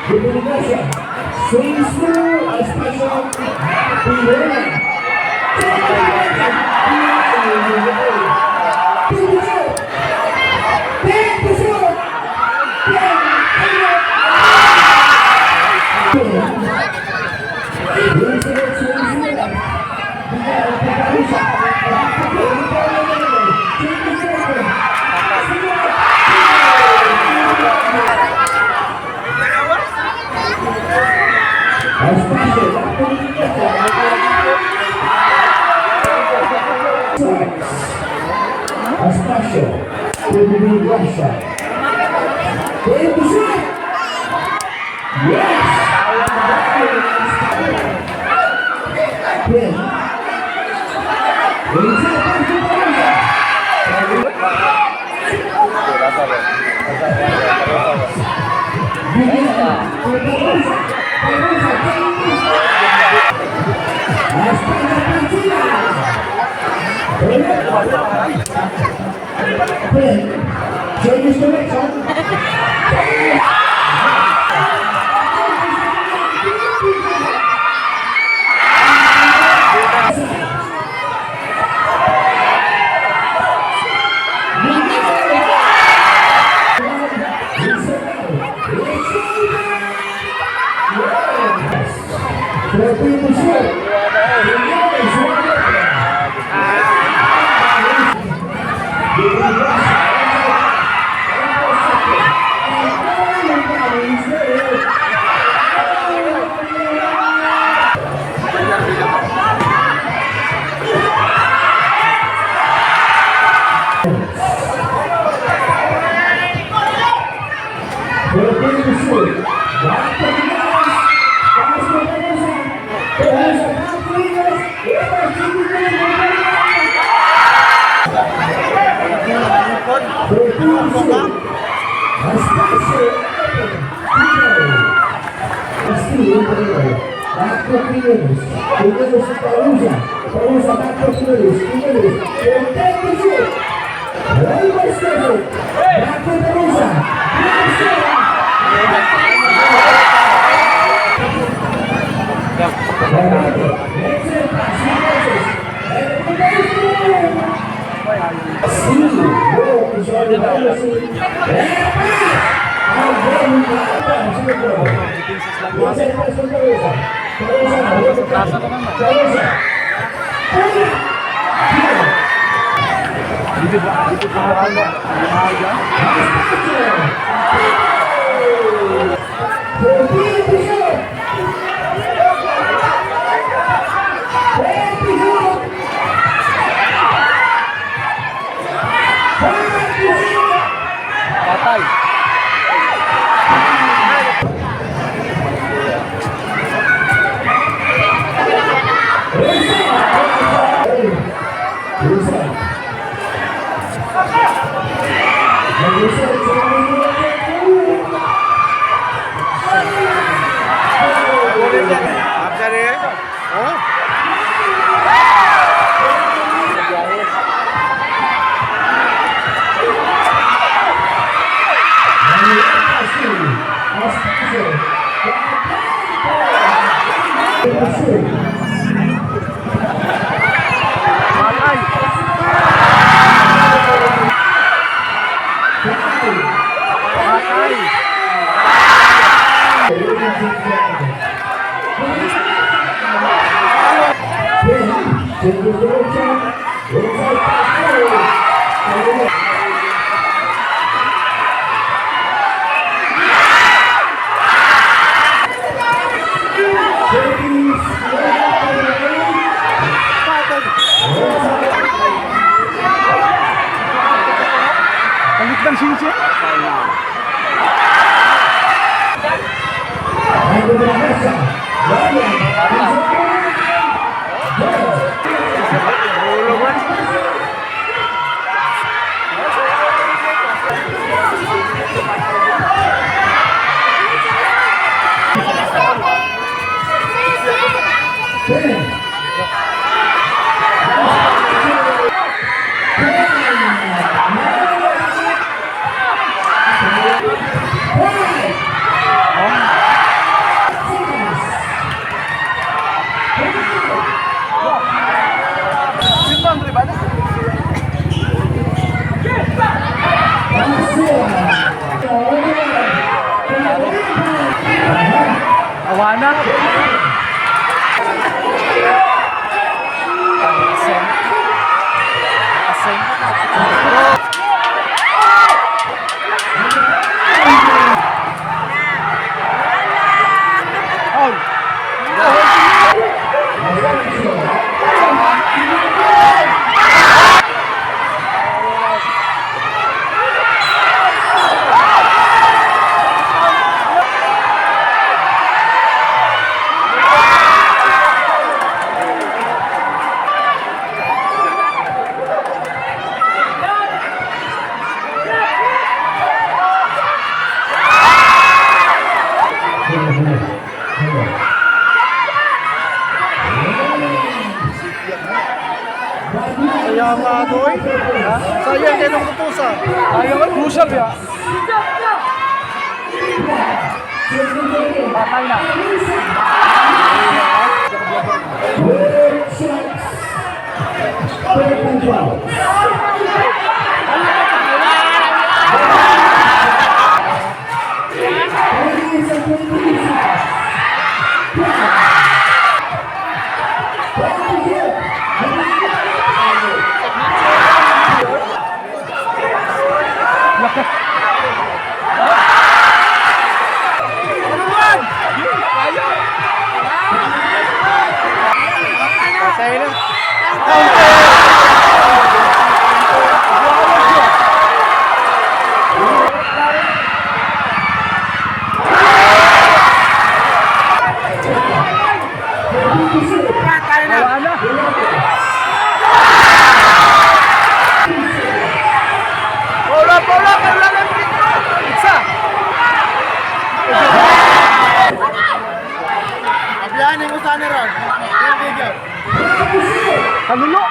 Iglesia. Swings through a special happy. A special to Russia. 10%! Yes! 10. Inside, pass to Parusa. Parusa. Parusa, España, Argentina. 10. Changes direction. 14%. 14%. Back to Quiñones. Pass to Perosa. Perosa back to Quiñones. 14%. Espacio. Back to Quiñones. Quiñones to Perosa. Perosa back to Quiñones. Quiñones. For 10%. Right by. Back to Perosa. Perosa. Dito ba? Dito ba ano? 14%. 10%. 5%. Patay. Reset. Mag-reset sa Oh? Patay. Patay. Palit ng sinsi. 10. Buwana. Aseng. Aseng. Foul. Sayang nga doy. Sayang kayo nung tutusa. Ayaw nga, crucial ya. Patay na. Patay na. Wala na. Paula, Paula, Paula, Isa. Abiyanin mo sana ron. Yung video. Kalulo.